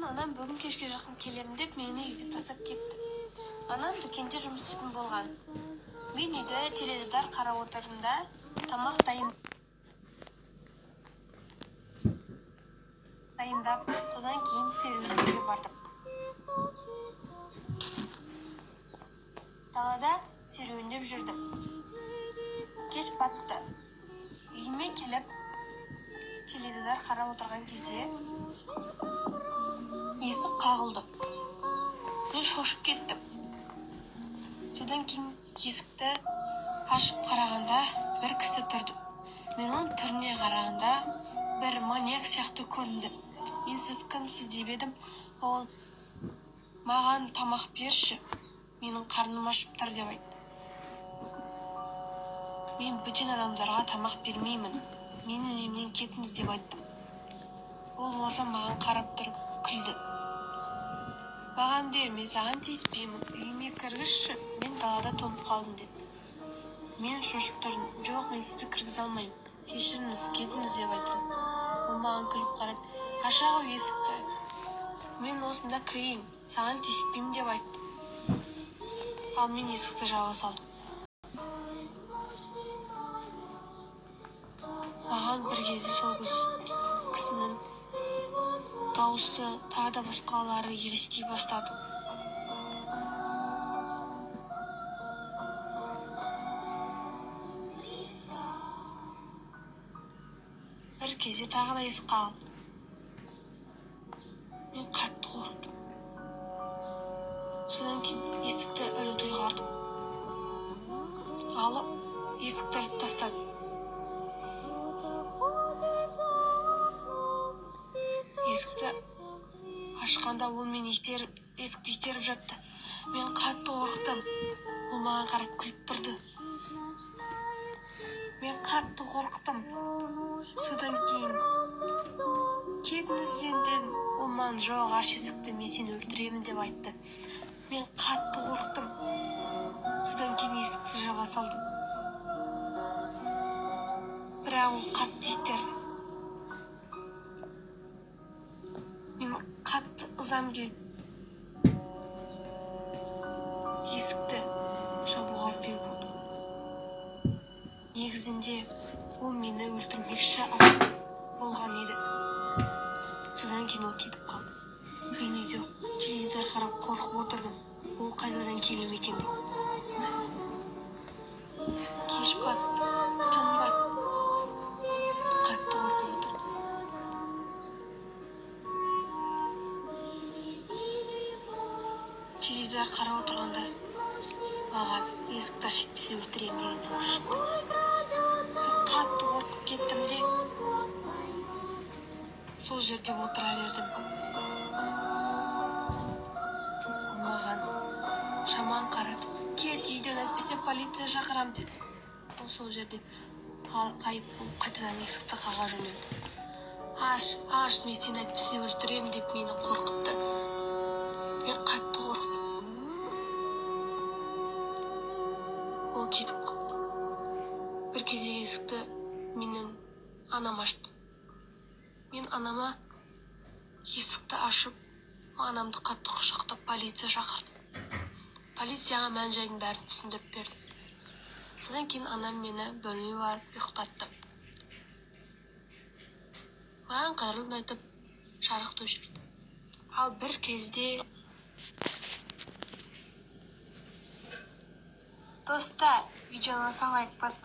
Анам бүгін кешке жақын келемін деп мені үйге тастап кетті. Анам дүкенде жұмыс істейтін болған. Мен үйде теледидар қарап отырдым да, тамақ дайындап, содан кейін серуендеуге бардым. Далада серуендеп жүрдім. Кеш батты. Үйіме келіп, теледидар қарап отырған кезде есік қағылды. Мен шошып кеттім. Содан кейін есікті ашып қарағанда бір кісі тұрды. Мен оның түріне қарағанда бір маньяк сияқты көрінді. Мен сіз кімсіз деп едім, ол маған тамақ берші, менің қарным ашып тұр деп айтты. Мен бөтен адамдарға тамақ бермеймін, менің үйімнен кетіңіз деп айттым. Ол болса маған қарап тұрып күлді. Маған бер, мен саған тиіспеймін, үйіме кіргізші, мен далада тоңып қалдым деді. Мен шошып тұрдым. Жоқ, мен сізді кіргізе алмаймын, кешіріңіз, кетіңіз деп айттым. Ол маған күліп қарап, аша ғой есікті, мен осында кірейін, саған тиіспеймін деп айтты. Ал мен есікті жаба салдым. Маған бір кезде сол кісінің дауысы, тағы да басқалары елестей бастады. Бір кезде тағы да есік қағылды. Мен қатты қорықтым. Содан кейін есікті ілуді ұйғардым. Алып, есікті іліп тастадым. Есікті ашқанда ол мені есікті итеріп жатты. Мен қатты қорықтым. Ол маған қарап күліп тұрды. Мен қатты қорықтым. Содан кейін кетіңіз дедім. Ол маған жоқ, аш есікті, мен сені өлтіремін деп айтты. Мен қатты қорықтым. Содан кейін есікті жаба салдым. Бірақ ол қатты итерді. Мен қатты ызам келіп есікті жабуға бел будым. Негізінде ол мені өлтірмекші болған еді. Содан кейін ол кетіп қалды. Мен үйде теледидар қарап қорқып отырдым. Ол қайтадан келе ме екен деп. Кеш батты, түн батты. Қатты қорқып отырдым. Теледидар қарап отырғанда маған есікті аш, әйтпесе өлтіремін деген дауыс шықты. Мен қатты қорқып кеттім де сол жерде отыра бердім. Ол маған жаман қарады. Кет үйден, әйтпесе полиция шақырам деді. Ол сол жерде ғайып болып қайтадан есікті қаға жөнелді. Аш, аш, мен сені әйтпесе өлтіремін деп мені қорқытты. Мен қатты қорықтым. Ол кетіп қалды. Бір кезде есікті менің анам ашты. Мен анама есікті ашып, анамды қатты құшақтап полиция шақырдым. Полицияға мән-жайдың бәрін түсіндіріп бердім. Содан кейін анам мені бөлмеме барып ұйықтатты. Маған қайырлы айтып, жарықты өшірді. Ал бір кезде Достар, видеоны лайк басып